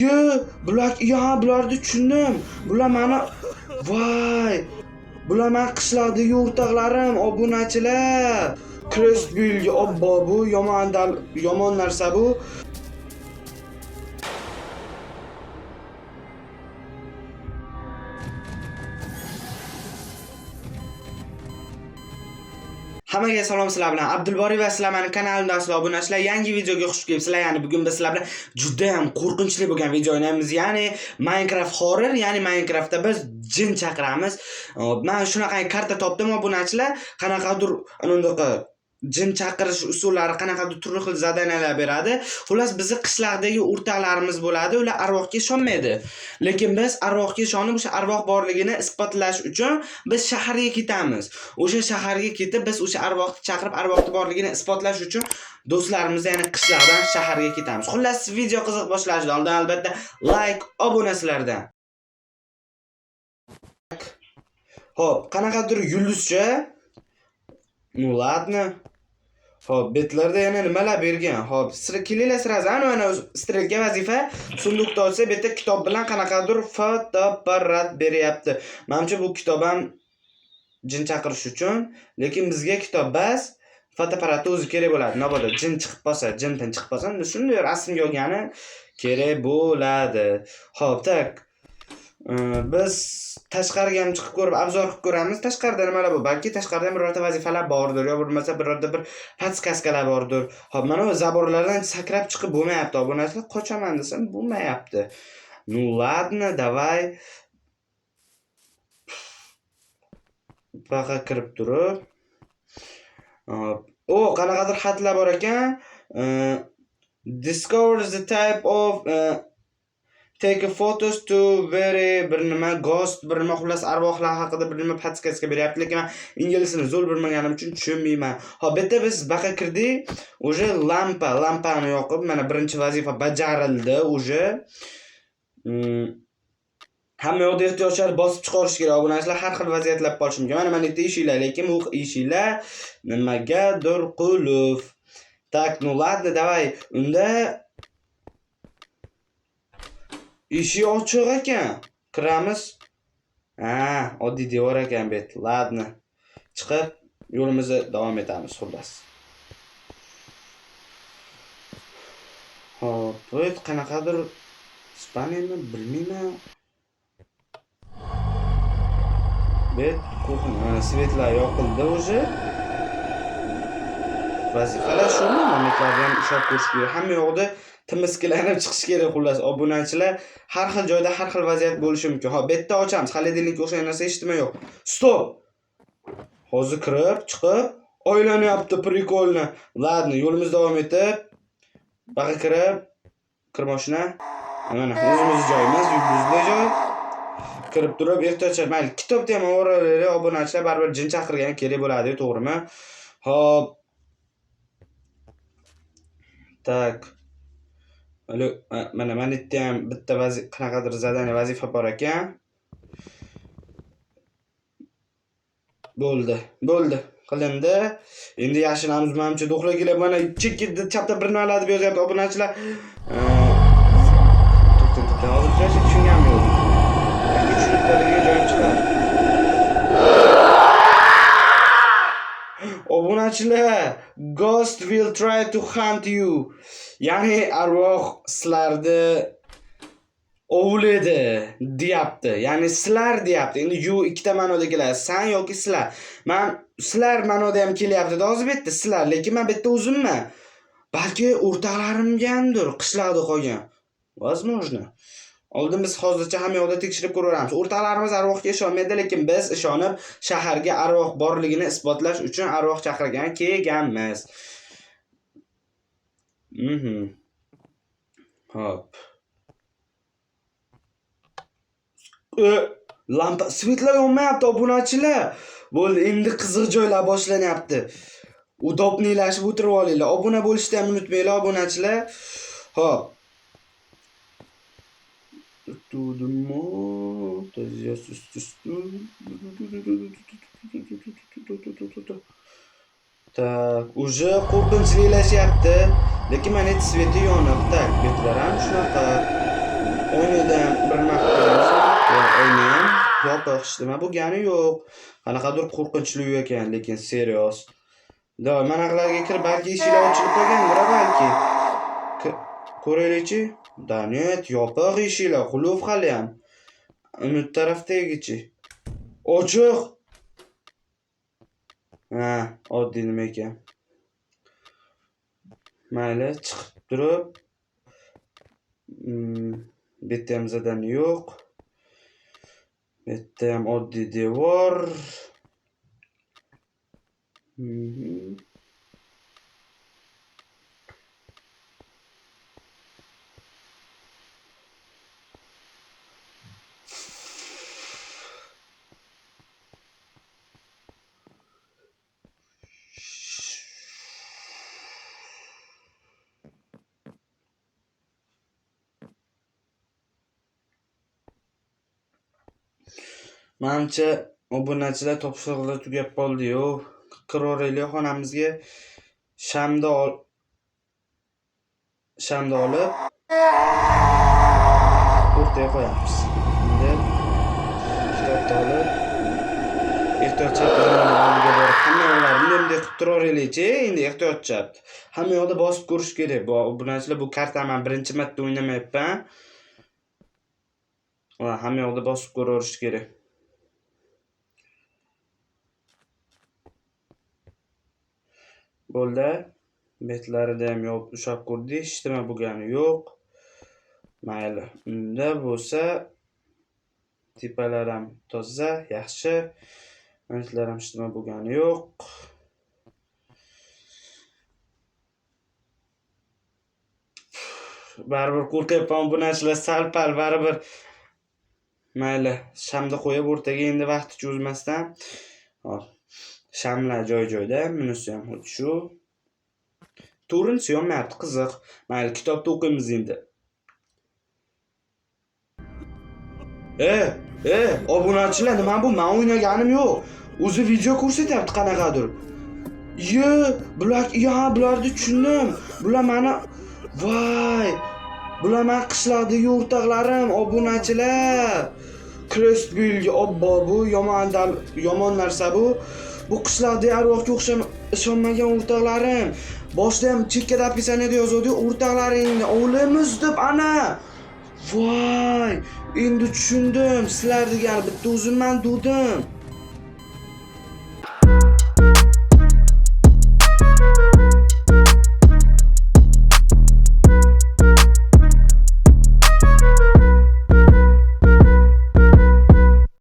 Yo, bular ya bularni tushundim. Bular mani voy. Bular mani qishloqdagi o'rtoqlarim, obunachilar. Crest belgi, obbo bu yomon yomon narsa bu. Hammaga salom, sizlar bilan Abdulboriy va sizlar meni kanalimda sizlar obunachilar. Yangi videoga xush kelibsizlar. Ya'ni bugun biz sizlar bilan juda ham qo'rqinchli bo'lgan video o'ynaymiz. Ya'ni Minecraft horror, ya'ni Minecraftda biz jin chaqiramiz. Men shunaqa karta topdim obunachilar, qanaqadir unaqa jin chaqirish usullari, qanaqadir turli xil zadaniyalar beradi. Xullas, bizni qishloqdagi o'rtoqlarimiz bo'ladi, ular arvohga ishonmaydi. Lekin biz arvohga ishonib, o'sha arvoh borligini isbotlash uchun biz shaharga ketamiz. O'sha shaharga ketib, biz o'sha arvohni chaqirib, arvohni borligini isbotlash uchun do'stlarimiz, ya'ni qishloqdan shaharga ketamiz. Xullas, video qiziq boshlanishidan oldin albatta like, obuna sizlardan. Xo'p, qanaqadir yulduzcha. Ну ладно. Xo'p, betlarda yana nimalar bergan? Xo'p, kelinglar sразу. Ana mana strelka vazifa. Sunduqda ochsa, bu yerda kitob bilan qanaqadir fotoapparat beryapti. Menimcha bu kitob ham jin chaqirish uchun, lekin bizga kitob bas, fotoapparatni o'zi kerak bo'ladi. Mabodo jin chiqib qolsa, jin pin chiqib qolsa, shunday rasmga olgani kerak bo'ladi. Xo'p, tak. Biz tashqariga ham chiqib ko'rib, obzor qilib ko'ramiz. Tashqarida nimalar bor? Balki tashqarida ham birorta vazifalar bordir, yo bo'lmasa birorta bir podskaskalar bordir. Xo'p, mana bu zaborlardan sakrab chiqib bo'lmayapti. Obunachilar, qochaman desam bo'lmayapti. Ну ладно, давай. Baqa kirib turib. Hop. O, qanaqadir xatlar bor ekan. Discover the type of take photos to very bir nima ghost bir nima, xullas arvohlar haqida bir nima podskaska beryapti, lekin men ingliz tilini zo'r bilmaganim uchun tushunmayman. Xo'p, bu yerda biz baqa kirdik, уже lampani yoqib, mana birinchi vazifa bajarildi уже. Hamma yoqda ehtiyojlar bosib chiqarish kerak. Obunachilar, har xil vaziyatlar qolishi mumkin. Mana mana yerda eshiklar, lekin bu eshiklar nimagadir qulf. Так, ну ладно, давай. Unda eshik ochiq ekan. Kiramiz. Ha, oddiy devor ekan bu yerda. Ладно. Chiqib yo'limizni davom etamiz xullas. Xo'p, bu yerda qanaqadir spaniymi, bilmayman. Bu yer kuxня, mana svetlar yoqildi уже. Vazifalar shumi? Momentlarni ham ushlab ko'rish kerak. Hamma yoqda timiskilanib chiqish kerak xullas. Obunachilar, har xil joyda har xil vaziyat bo'lishi mumkin. Xo'p, bu yerda ochamiz. Холодильникka o'xshagan narsa eshitma yo'q. Stop. Hozir kirib, chiqib, oylanyapti, прикольно. Ладно, yo'limiz davom etib, baqa kirib, kir mashina. Mana o'zimizni joyimiz, yulduzli joy. Kirib turib, ehtiyojlar, mayli, kitobda ham o'raveraylik, obunachilar, baribir jin chaqirgan kerak bo'ladi, to'g'rimi? Xo'p. Tak. Alo, mana mana yerda ham bitta qanaqadir zadaniya vazifa bor ekan. Bo'ldi, bo'ldi, qilindi. Endi yashinamiz, menimcha do'xlar kelib, mana chekkada chapda bir nimalar deb yozyapti obunachilar. To'xtang, to'xtang, hozir hech tushunganim yo'q. Balki tushunib qoladigan joyim chiqar. Obunachilar, ghost will try to hunt you. Ya'ni arvoh sizlarni ovlaydi deyapti. Ya'ni sizlar deyapti. Endi you ikkita ma'noda keladi. San yoki sizlar. Men sizlar ma'noda ham kelyapti hozir bu yerda sizlar, lekin men bu yerda o'zimman. Balki o'rtoqlarimgandir qishloqda qolgan. Возможно. Oldin biz hozircha hamma yoqda tekshirib ko'raveramiz. O'rtoqlarimiz arvohga ishonmaydi, lekin biz ishonib shaharga arvoh borligini isbotlash uchun arvoh chaqirgan kelganmiz. Hop. Lampa svetlar yonmayapti obunachilar. Bo'ldi, endi qiziq joylar boshlanyapti. Udobniylashib o'tirib olinglar. Obuna bo'lishni ham unutmanglar obunachilar. Hop. Так, уже qo'rqinchlilashyapti. Lekin mana sveti yoniq. Так, betlar ham shunaqa. Oynada ham bir nima qilib ko'ramiz. Oyna ham yopiq, hech nima bo'lgani yo'q. Qanaqadir qo'rqinchli uy ekan, lekin serios. Давай, manaqalarga kirib, balki eshiklar ochilib qolgandir, balki. Ko'raylikchi. Да нет, yopiq eshiklar, qulf hali ham. Uni tarafdagichi. Ochiq. Ha, oddiy nima ekan. Mayli, chiqib turib. Bu yerda ham zadani yo'q. Bu yerda ham oddiy devor. Manimcha obunachilar topshiriqlar tugab qoldi-yu. Kiraveraylik xonamizga. Shamni olib o'rtaga qo'yamiz. Endi kitobni olib ehtiyot chap oldiga borib hamma yoqlarini bunday qilib turaveraylikchi. Endi ehtiyot chap. Hamma yoqda bosib ko'rish kerak. Bu obunachilar, bu kartani men birinchi marta o'ynamayapman. Va hamma yoqda bosib ko'raverish kerak. Bo'ldi. Betlarida ham yo'q, ushlab ko'rdik, hech nima bo'lgani yo'q. Mayli, unda bo'lsa tepalar ham toza, yaxshi. Mana ham hech nima bo'lgani yo'q. Baribir qo'rqyapman bu narsalar sal-pal baribir. Mayli, shamni qo'yib o'rtaga endi vaqtni cho'zmasdan. Hop. Shamlar joy-joyda, bunisi ham xuddi shu. To'rtinchisi yonmayapti, qiziq. Mayli, kitobni o'qiymiz endi. Obunachilar, nima bu? Men o'ynaganim yo'q. O'zi video ko'rsatyapti qanaqadir. Ye, bular, ya, bularni tushundim. Bular meni, voy, bular meni qishloqdagi o'rtoqlarim, obunachilar. Crestbillga obbo, bu yomon narsa bu. Bu qishloqdagi arvohga o'xshab ishonmagan o'rtoqlarim. Boshida ham chekkada описаниеda yozuvdi, o'rtoqlaringni ovlaymiz deb ana. Voy, endi tushundim. Sizlar degani bitta o'zimman dedim.